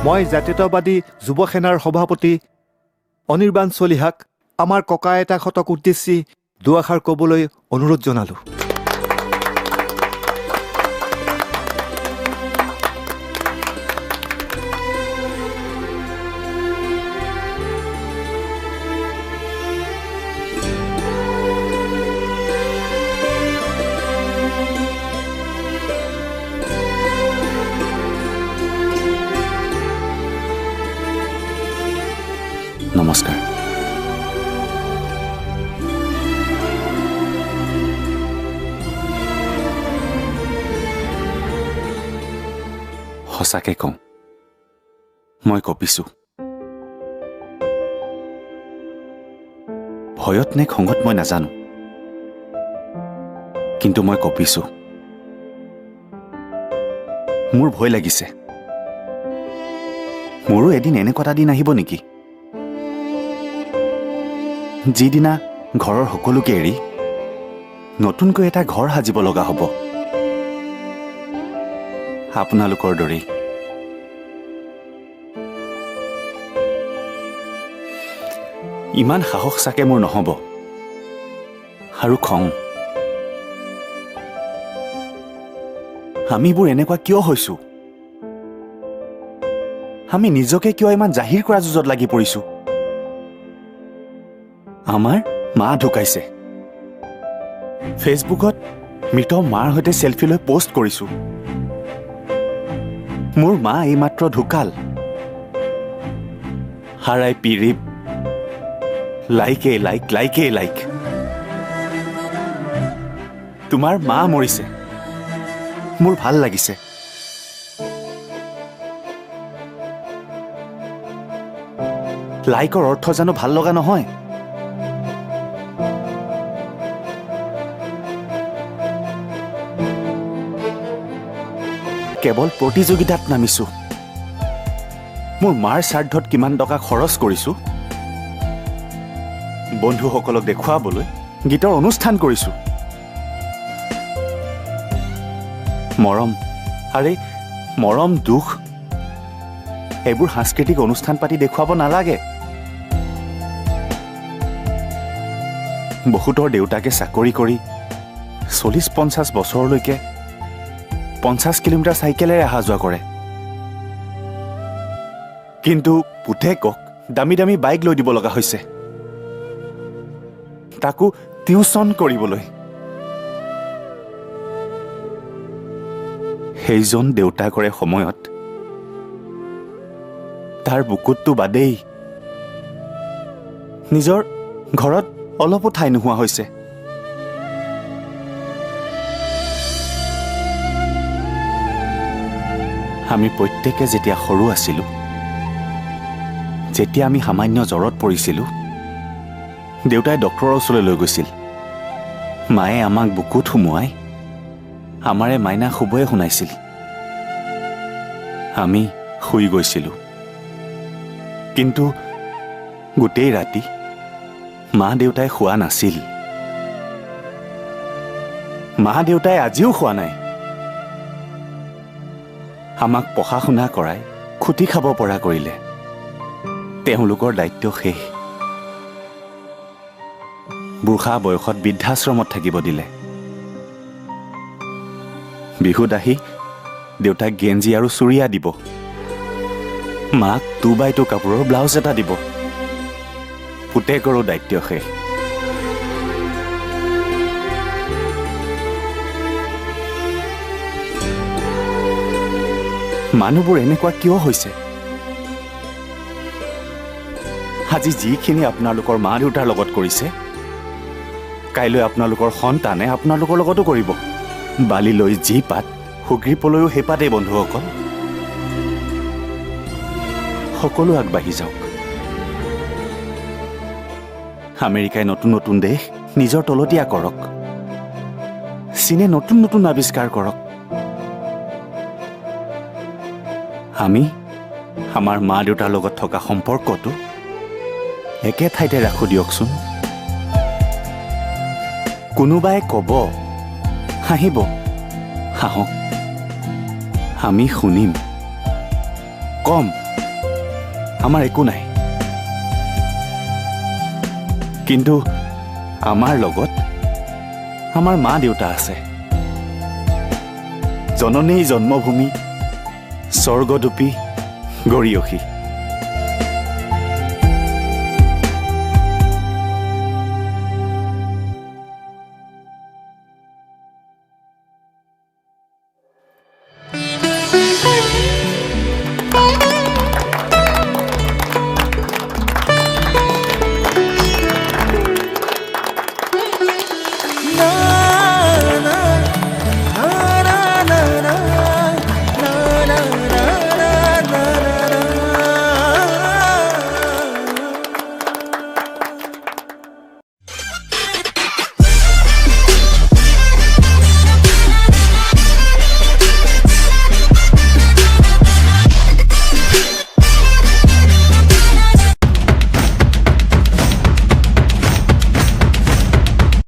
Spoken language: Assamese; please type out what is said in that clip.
মই জাতীয়তাবাদী যুৱ সেনাৰ সভাপতি অনিৰ্বাণ চলিহাক আমাৰ ককা আইতাহঁতক উদ্দেশ্যি দুআষাৰ ক'বলৈ অনুৰোধ জনালোঁ। নমস্কাৰ। সঁচাকে কওঁ, মই কঁপিছো। ভয়ত নে খঙত মই নাজানো, কিন্তু মই কঁপিছো। মোৰ ভয় লাগিছে। মোৰো এদিন এনেকুৱা এটা দিন আহিব নেকি, যিদিনা ঘৰৰ সকলোকে এৰি নতুনকৈ এটা ঘৰ সাজিব লগা হ'ব আপোনালোকৰ দৰেই। ইমান সাহস চাগে মোৰ নহ'ব, আৰু খং। আমিবোৰ এনেকুৱা কিয় হৈছো? আমি নিজকে কিয় ইমান জাহিৰ কৰা যুঁজত লাগি পৰিছো? আমাৰ মা ঢুকাইছে, ফেচবুকত মৃত মাৰ সৈতে চেলফি লৈ পোষ্ট কৰিছো। মোৰ মা এইমাত্ৰ ঢুকাল। RIP rip, লাইকে লাইক, লাইকে লাইক। তোমাৰ মা মৰিছে, মোৰ ভাল লাগিছে। লাইকৰ অৰ্থ জানো ভাল লগা নহয়? কেৱল প্ৰতিযোগিতাত নামিছো। মোৰ মাৰ শ্ৰাদ্ধত কিমান টকা খৰচ কৰিছো, বন্ধুসকলক দেখুৱাবলৈ গীতৰ অনুষ্ঠান কৰিছো। মৰম, আৰে মৰম, দুখ, এইবোৰ সাংস্কৃতিক অনুষ্ঠান পাতি দেখুৱাব নালাগে। বহুতৰ দেউতাকে চাকৰি কৰি 40-50 বছৰলৈকে 50 কিলোমিটাৰ চাইকেলেৰে অহা যোৱা কৰে, কিন্তু পুতেকক দামী দামী বাইক লৈ দিব লগা হৈছে, তাকো টিউচন কৰিবলৈ। সেইজন দেউতাকৰে সময়ত তাৰ বুকুতটো বাদেই, নিজৰ ঘৰত অলপো ঠাই নোহোৱা হৈছে। আমি প্ৰত্যেকে যেতিয়া সৰু আছিলোঁ, যেতিয়া আমি সামান্য জ্বৰত পৰিছিলোঁ, দেউতাই ডক্তৰৰ ওচৰলৈ লৈ গৈছিল। মায়ে আমাক বুকুত সুমুৱাই আমাৰে মাইনা শুবয়ে শুনাইছিল। আমি শুই গৈছিলোঁ, কিন্তু গোটেই ৰাতি মা দেউতাই শোৱা নাছিল। মা দেউতাই আজিও শোৱা নাই। আমাক পঢ়া শুনা কৰাই খুটি খাব পৰা কৰিলে। তেওঁলোকৰ দায়িত্ব শেষ। বুঢ়া বয়সত বৃদ্ধাশ্ৰমত থাকিব দিলে। বিহুত আহি দেউতাক গেঞ্জি আৰু চুৰিয়া দিব, মাক 2x2 কাপোৰৰ ব্লাউজ এটা দিব। পুতেকৰো দায়িত্ব শেষ। মানুহবোৰ এনেকুৱা কিয় হৈছে? আজি যিখিনি আপোনালোকৰ মা দেউতাৰ লগত কৰিছে, কাইলৈ আপোনালোকৰ সন্তানে আপোনালোকৰ লগতো কৰিব। বালিলৈ যি পাত, সুগ্ৰীপলৈও সেই পাতেই। বন্ধুসকল, সকলো আগবাঢ়ি যাওক। আমেৰিকাই নতুন নতুন দেশ নিজৰ তলতীয়া কৰক, চীনে নতুন নতুন আৱিষ্কাৰ কৰক। আমি আমাৰ মা দেউতাৰ লগত থকা সম্পৰ্কটো একে ঠাইতে ৰাখোঁ দিয়কচোন। কোনোবাই ক'ব, হাঁহিব, হাঁহক, আমি শুনিম, কম। আমাৰ একো নাই, কিন্তু আমাৰ লগত আমাৰ মা দেউতা আছে। জননী জন্মভূমি স্বৰ্গদূপী গৰীয়সী। না।